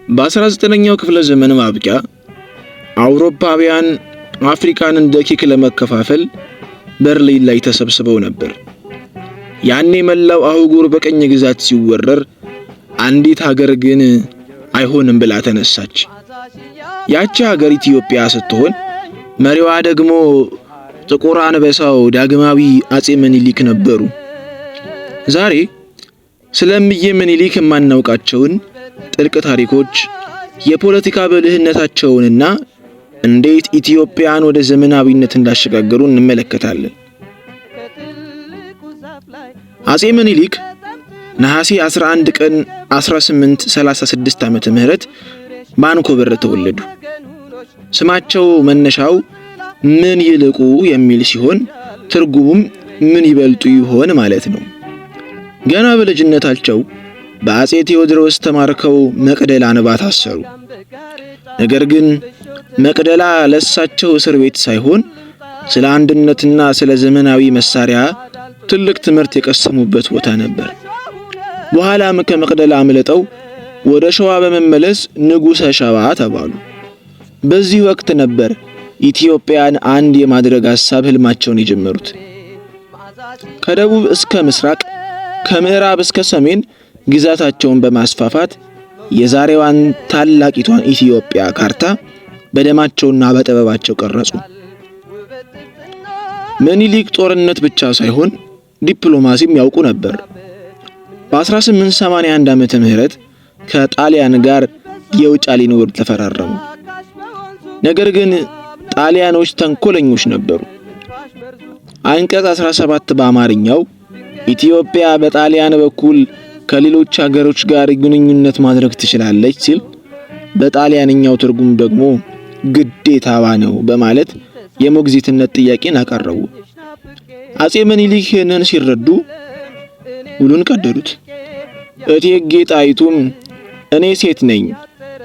በ19ኛው ክፍለ ዘመን ማብቂያ አውሮፓውያን አፍሪካን እንደ ኬክ ለመከፋፈል በርሊን ላይ ተሰብስበው ነበር። ያኔ መላው አህጉር በቅኝ ግዛት ሲወረር፣ አንዲት ሀገር ግን አይሆንም ብላ ተነሳች። ያቺ ሀገር ኢትዮጵያ ስትሆን መሪዋ ደግሞ ጥቁር አንበሳው ዳግማዊ አጼ ምኒልክ ነበሩ። ዛሬ ስለ እምዬ ምኒልክ የማናውቃቸውን ጥልቅ ታሪኮች፣ የፖለቲካ ብልህነታቸውንና እንዴት ኢትዮጵያን ወደ ዘመናዊነት እንዳሸጋገሩ እንመለከታለን። አጼ ምኒልክ ነሐሴ 11 ቀን 1836 ዓመተ ምህረት ባንኮበር ተወለዱ። ስማቸው መነሻው ምን ይልቁ የሚል ሲሆን ትርጉሙም ምን ይበልጡ ይሆን ማለት ነው። ገና በልጅነታቸው በአጼ ቴዎድሮስ ተማርከው መቅደላ አምባ ታሰሩ። ነገር ግን መቅደላ ለሳቸው እስር ቤት ሳይሆን ስለ አንድነትና ስለ ዘመናዊ መሳሪያ ትልቅ ትምህርት የቀሰሙበት ቦታ ነበር። በኋላም ከመቅደላ አምልጠው ወደ ሸዋ በመመለስ ንጉሠ ሸዋ ተባሉ። በዚህ ወቅት ነበር ኢትዮጵያን አንድ የማድረግ ሐሳብ ህልማቸውን የጀመሩት። ከደቡብ እስከ ምስራቅ፣ ከምዕራብ እስከ ሰሜን ግዛታቸውን በማስፋፋት የዛሬዋን ታላቂቷን ኢትዮጵያ ካርታ በደማቸውና በጥበባቸው ቀረጹ። ምኒልክ ጦርነት ብቻ ሳይሆን ዲፕሎማሲም ያውቁ ነበር። በ1881 ዓመተ ምህረት ከጣሊያን ጋር የውጫሌን ውል ተፈራረሙ። ነገር ግን ጣሊያኖች ተንኮለኞች ነበሩ። አንቀጽ 17 በአማርኛው ኢትዮጵያ በጣሊያን በኩል ከሌሎች ሀገሮች ጋር ግንኙነት ማድረግ ትችላለች ሲል፣ በጣሊያንኛው ትርጉም ደግሞ ግዴታዋ ነው በማለት የሞግዚትነት ጥያቄን አቀረቡ። አጼ ምኒልክ ይህንን ሲረዱ ውሉን ቀደዱት። እቴጌ ጣይቱም እኔ ሴት ነኝ፣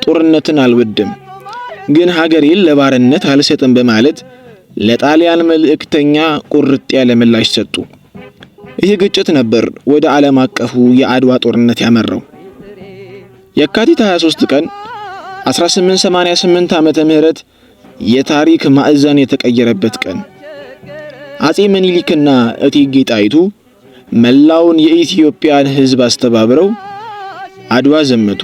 ጦርነትን አልወድም፣ ግን ሀገሬን ለባርነት አልሰጥም በማለት ለጣሊያን መልእክተኛ ቁርጥ ያለ ምላሽ ሰጡ። ይህ ግጭት ነበር ወደ ዓለም አቀፉ የአድዋ ጦርነት ያመራው። የካቲት 23 ቀን 1888 ዓመተ ምህረት የታሪክ ማዕዘን የተቀየረበት ቀን፣ አጼ ምኒልክና እቴጌ ጣይቱ መላውን የኢትዮጵያን ሕዝብ አስተባብረው አድዋ ዘመቱ።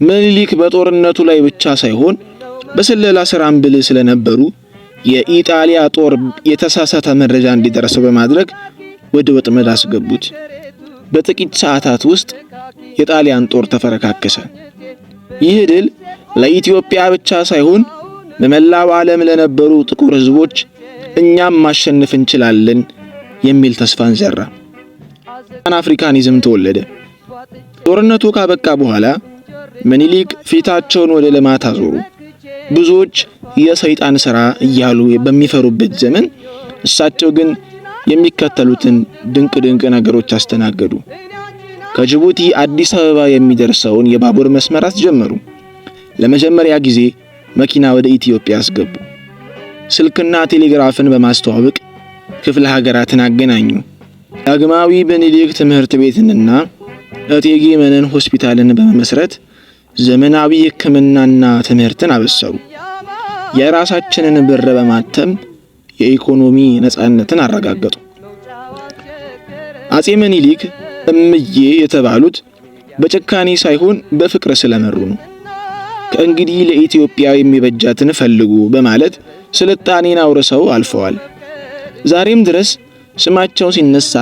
ምኒልክ በጦርነቱ ላይ ብቻ ሳይሆን በስለላ ስራም ብልህ ስለነበሩ የኢጣሊያ ጦር የተሳሳተ መረጃ እንዲደርሰው በማድረግ ወደ ወጥመድ አስገቡት። በጥቂት ሰዓታት ውስጥ የጣሊያን ጦር ተፈረካከሰ። ይህ ድል ለኢትዮጵያ ብቻ ሳይሆን በመላው ዓለም ለነበሩ ጥቁር ሕዝቦች እኛም ማሸነፍ እንችላለን የሚል ተስፋን ዘራ። ፓን አፍሪካኒዝም ተወለደ። ጦርነቱ ካበቃ በኋላ ምኒልክ ፊታቸውን ወደ ልማት አዞሩ። ብዙዎች የሰይጣን ሥራ እያሉ በሚፈሩበት ዘመን እሳቸው ግን የሚከተሉትን ድንቅ ድንቅ ነገሮች አስተናገዱ። ከጅቡቲ አዲስ አበባ የሚደርሰውን የባቡር መስመር አስጀመሩ። ለመጀመሪያ ጊዜ መኪና ወደ ኢትዮጵያ አስገቡ። ስልክና ቴሌግራፍን በማስተዋወቅ ክፍለ ሀገራትን አገናኙ። ዳግማዊ ምኒልክ ትምህርት ቤትንና እቴጌ መነን ሆስፒታልን በመመስረት ዘመናዊ ሕክምናና ትምህርትን አበሰሩ። የራሳችንን ብር በማተም የኢኮኖሚ ነጻነትን አረጋገጡ። አጼ ምኒልክ እምዬ የተባሉት በጭካኔ ሳይሆን በፍቅር ስለመሩ ነው። ከእንግዲህ ለኢትዮጵያ የሚበጃትን ፈልጉ በማለት ስልጣኔን አውርሰው አልፈዋል። ዛሬም ድረስ ስማቸው ሲነሳ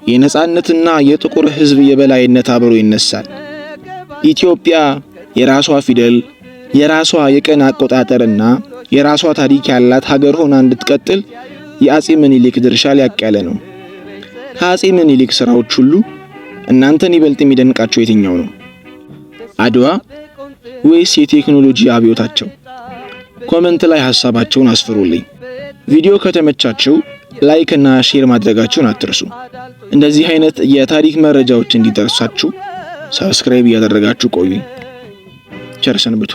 የነጻነትና የጥቁር ሕዝብ የበላይነት አብሮ ይነሳል። ኢትዮጵያ የራሷ ፊደል፣ የራሷ የቀን አቆጣጠርና የራሷ ታሪክ ያላት ሀገር ሆና እንድትቀጥል የአጼ ምኒልክ ድርሻ ላቅ ያለ ነው። ከአጼ ምኒልክ ስራዎች ሁሉ እናንተን ይበልጥ የሚደንቃቸው የትኛው ነው? አድዋ ወይስ የቴክኖሎጂ አብዮታቸው? Comment ላይ ሐሳባችሁን አስፍሩልኝ። ቪዲዮ ከተመቻችሁ like እና share ማድረጋችሁን አትርሱ። እንደዚህ አይነት የታሪክ መረጃዎች እንዲደርሳችሁ subscribe እያደረጋችሁ ቆዩኝ። ቸር ሰንብቱ።